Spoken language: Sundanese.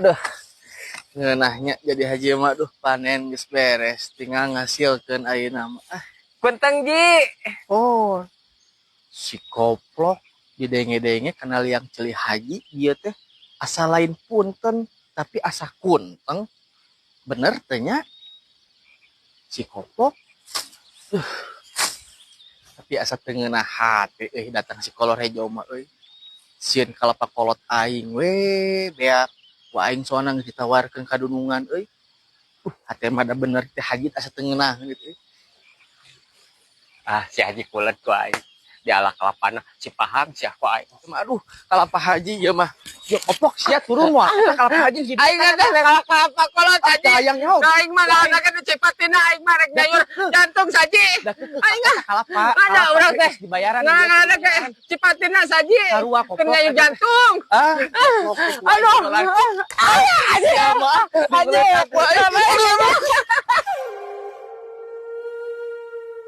Aduh. Ngeunahnya jadi haji mah, duh, panen geus beres, tinggal ngasilkeun ayeuna mah. Ah, Kunteng, Ji. Oh. Si koplok didenge-denge kana liang ceuli haji ieu teh asa lain punten tapi asa kunteng. Bener teh nya? Si koplok. Tapi asa teu ngeunah hate euy datang si kolor hejo mah euy. Sieun kalapa kolot aing we beak. Ku aing soalna geus ditawarkeun ka dunungan euy. Hate mah da bener teh haji asa teu ngeunah gitu euy. Ah, si Haji kulet ku aing. Dialak kelapana, si pahang si aku aing. Cuma aduh, kalapa haji ieu mah. Ya koplok sia turun moal. Eta kalapa haji sih. Aing teh kalapa kelapa kolot, Haji. Hayang nyaho. Aing mah ngalakan cipatina, aing mah rek nyayur jantung saji. Aing ah. Kalapa. Ada urang teh. Dibayaran. Nah, ke cipatina saji. Sarua koplok. Keur nyayur jantung. Ah, Aduh. Haji. Haji.